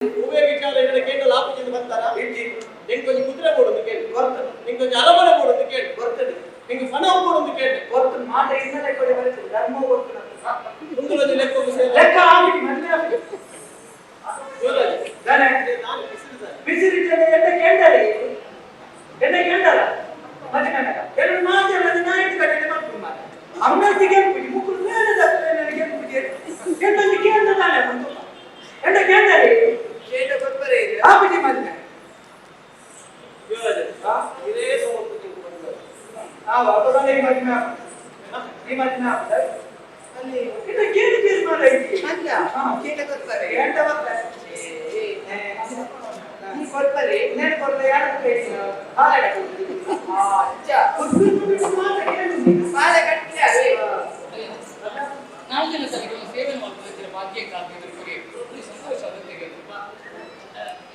ಒವ್ವೇ ವಿಚಾರ ಎನ್ನಡ ಕೇಂಡಲ ಆಪುಜಿಂದ್ ಬಂತಾರ. ಇಜ್ಜಿ. ಎಂಕ್ ಒಂಜಿ ಕುದುರೆ ಬೋಡುಂದು ಕೇಳಿ. ಕೊರ್ತನು. ಎಂಕ್ ಒಂಜಿ ಅರಮನೆ ಬೋಡುಂದು ಕೇಳಿ. ಕೊರ್ತನು. ಎಂಕ್ ಫಣವು ಬೋಡುಂದು ಕೇಳಿ. ಕೊರ್ತನು ಮಾತ ಇನ್ನಲೆ ಕೊಡೆ ಬರ್ತದೆ, ಧರ್ಮ ಕೊರ್ತನು. ಮುಂದುವರೆದ ಲೆಕ್ಕಕ್ಕೂ ಸೇರ. ಲೆಕ್ಕ ಆಗಿ ಮದುವೆ ಆಗಿ. ಯುವರಾಜ್. ದಾನೆ? ನಾನು ಬಿಸಿಲಿದ್ದಾರೆ. ಬಿಸಿಲಿಟ್ಟರೆ ಎಣ್ಣೆ ಕೇಂಡಲೆ, ಎಣ್ಣೆ ಕೇಂಡಲ ಮತ್ತೆ ಕನಕ ಎರಡು ಮಾತು ಹೇಳೋದು. ನಾ ಇಟ್ಟು ಕಟ್ಟೆ ಮಾಡ್ಕೊಂಡು ಮಾತ ಅಮ್ಮನಿಗೆ ಕೇಳ್ಬಿಡಿ ಮುಕ್ಕಳು ಬೇರೆ ನನಗೆ ಕೇಳ್ಬಿಡಿ. ಎಂಟೊಂದು ಕೇಂದ್ರ ತಾನೆ ಬಂತು ಎಣ್ಣೆ ಕೇಂಡಲೆ. ಕೇಂದ್ರ ಕೊರ್ಪರೆ ಇದೆ. ಆಪಿಟಿ ಮದುವೆ. ಯುವರಾಜ್. ಹಾ? ಇದೇ ಸಮರ್ಪಣೆ ಬಂದದ್ದು. ನಾವು ಅಪರಾಧ ಈ ಮದುವೆ ಈ ಮದುವೆ ಆಗ್ತದೆ. ಅಲ್ಲಿ ಇದು ಕೇಳಿ ಕೇಳಿ ಮಾತಾಡ್ತಿ. ಅಲ್ಲ. ಹಾ. ಕೇಂದ್ರ ಕೊರ್ಪರೆ. ಎಂಟ ಬರ್ತಾರೆ. ಏ, ನೀ ಕೊರ್ಪರೆ. ಇನ್ನೇನು ಕೊಡ್ತಾರೆ? ಯಾರು ಹಾಲಾಡ. ಅಚ್ಚ. ಮಾತ್ರ ಕೇಳುದು. ಬಾಳೆ ಕಟ್ಲೆ ಅದೇ. ನಾಲ್ಕು ಜನ ಸರಿಗೆ ಒಂದು ಸೇವೆ ಮಾಡ್ತಿದ್ದೀರ ಭಾಗ್ಯಕ್ಕಾಗಿ ಇವರಿಗೆ ಒಂದು ಸಂತೋಷ ಆಗುತ್ತೆ.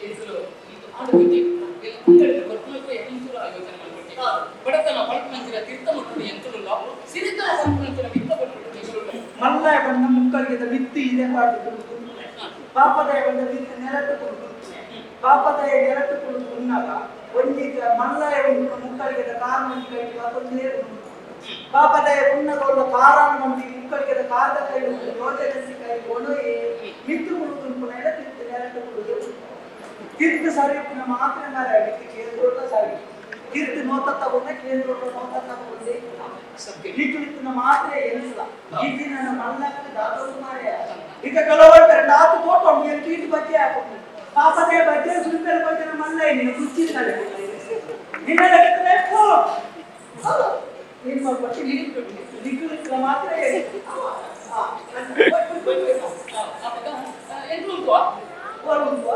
ಎಂತಲೂ ಇದು ಆಡೋದಿದೆ ಎಲ್ಲ ಅಂಗಡಿ ಕೊಟ್ಟಮೇಲೆ ಎಂತಲೂ ಆಯೋಜನೆ ಮಾಡ್ಬಿಟ್ಟು ಬಡತನ ಪಲ್ಪನಂಚಿನ ತೀರ್ಥ ಮುಟ್ಟುಡು ಎಂತಲುಲ್ಲ ಸಿರಿತನ ಪಲ್ಪನಂಚಿನ ವಿತ್ತ ಪಟ್ಟುಡು ಎಂತಲುಲ್ಲ. ಮಲ್ಲಾಯ ಬಂದ ಮುಕ್ಕಳಿಗೆ ಮಿತ್ತು ಇದೆ ಪಾಡು. ಪಾಪದಯ ಬಂದ ಮಿತ್ತು ನೆಲಟ್ಟು ಕೊಡು. ಪಾಪದಯ ನೆಲಟ್ಟು ಕೊಡು ಉನ್ನಾಗ ಒಂಜಿ ಮಲ್ಲಾಯ ಒಂದು ಮುಕ್ಕಳಿಗೆ ಕಾರ್ ಮಂದಿ ಕೈ ಒಂದೇ. ಪಾಪದಯ ಉನ್ನಗ ಉಳ್ಳ ಕಾರಾನ ಮಂದಿ ಮುಕ್ಕಳಿಗೆ ಕಾರದ ಕೈ ಯೋಜನೆ ಕೈ ಒಣೆ ಮಿತ್ತು ಕುಡು ತುಲ್ಪುನ ತಿತ್ತು ನೆಲಟ್ಟು ಕುಡುದು. ತಿರ್ತು ಸರಿ ಮಾತ್ರ ಮಾರ ಮಿತ್ತು ಕೇಂದ್ರೋಟ ಸರಿ ತಿರ್ತು ನೋತ ತಗೊಂಡ ಕೇಂದ್ರೋಟ ನೋತ ತಗೊಂಡೆ. ಸತ್ಯ. ನಿಕ್ಕುಳಿತ್ತಿನ ಮಾತ್ರ ಎನಿಸಲ ಇಜ್ಜಿ ನನ್ನ ಮಲ್ಲಕ್ಕೆ ದಾದೋದು ಮಾರ್ಯ. ಈಗ ಕೆಲವರು ಆತು ತೋಟ ಉಂಟು, ಎಂತ ಇಟ್ಟು ಬಜ್ಜೆ ಹಾಕೊಂಡು ಪಾಪದೇ ಬಜ್ಜೆ ಸುಲ್ಪೆರ ಬಜ್ಜೆ ಮಲ್ಲ ನೀನು ಕುಚ್ಚಿದ್ದಾಳೆ ನಿನ್ನ ಲೆಕ್ಕದಲ್ಲಿ ಪೋ ನಿಮ್ಮ ಬಟ್ಟೆ ನಿಕ್ಕುಳಿತ್ತಿನ ಮಾತ್ರ ಎನಿಸು. ಆ, ಅವಾಗ ಎಂಟು ಉಂಟು. ಉಂಟು.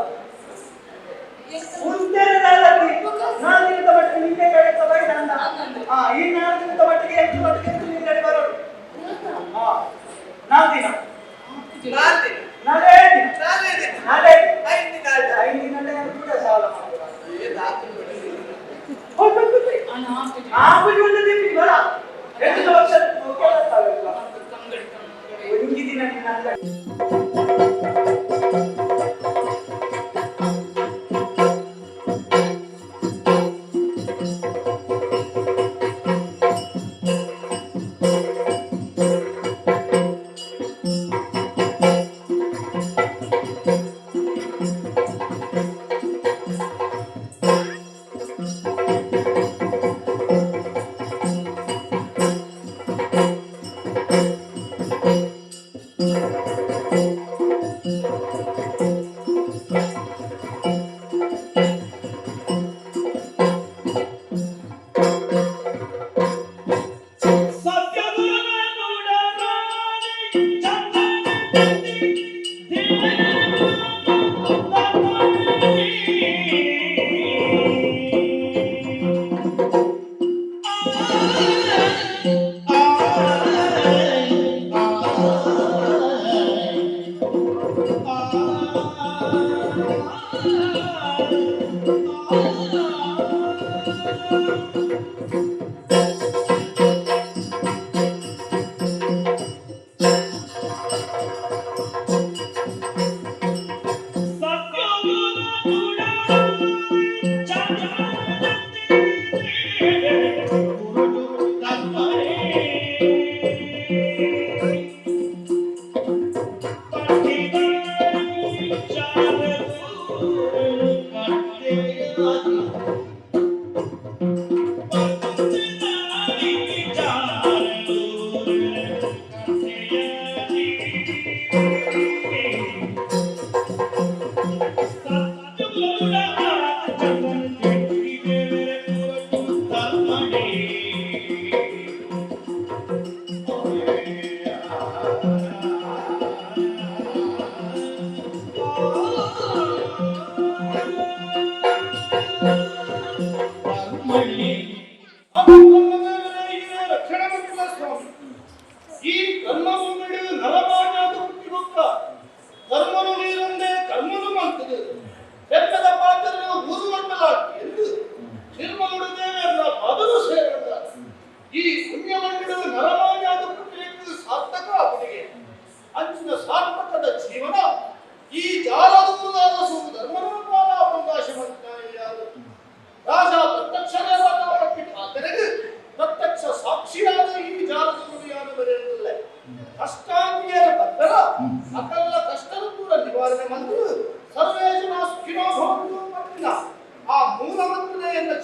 ಉಂಟೆರದಾಲತಿ. ನಾಲ್ಕು ದಿನದ ಮಟ್ಟಿಗೆ ನಿನ್ನೆ ಕಡೆ ತಬೈದ ಅಂದ. ಆ, ಈ 4 ದಿನದ ಮಟ್ಟಿಗೆ ಹೆಚ್ಚು ಮಟ್ಟಿಗೆ ಹೆಚ್ಚು ನಿನ್ನೆ ಬರೋದು. ಹಾ, 4 ದಿನ. ನಾಲ್ಕು ದಿನ. ನಾಲ್ಕೇ ದಿನ. ನಾಲ್ಕೇ ದಿನ. ನಾಳೆ. ಐದು ದಿನ ಆಯ್ತು. 5 ದಿನ ಕೂಡ ಸಾಲ ಮಾಡುವ. ಏ, ನಾಲ್ಕು ದಿನ. ಹೋಗ್ ಹೋಗ್ ಹೋಗ್ ಹೋಗ್. ಹಣ. ಆ ಪೂಜೆ ಒಂದು ದಿನ ಬರ ಎಷ್ಟು ವರ್ಷ ಹೋಗ್ತಾ. ತಂಗಡಿ ತಂಗಡಿ. ಒಂಜಿ ದಿನ ನಿನ್ನ ಅಂಗಡಿ.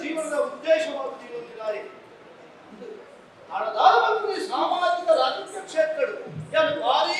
ಜೀವನದ ಉದ್ದೇಶವಾದ ಜೀವನ ಹಣದಾದ ಮಂತ್ರಿ ಸಾಮಾಜಿಕ ರಾಜಕೀಯ ಕ್ಷೇತ್ರಗಳು ಯಾರು ಭಾರಿ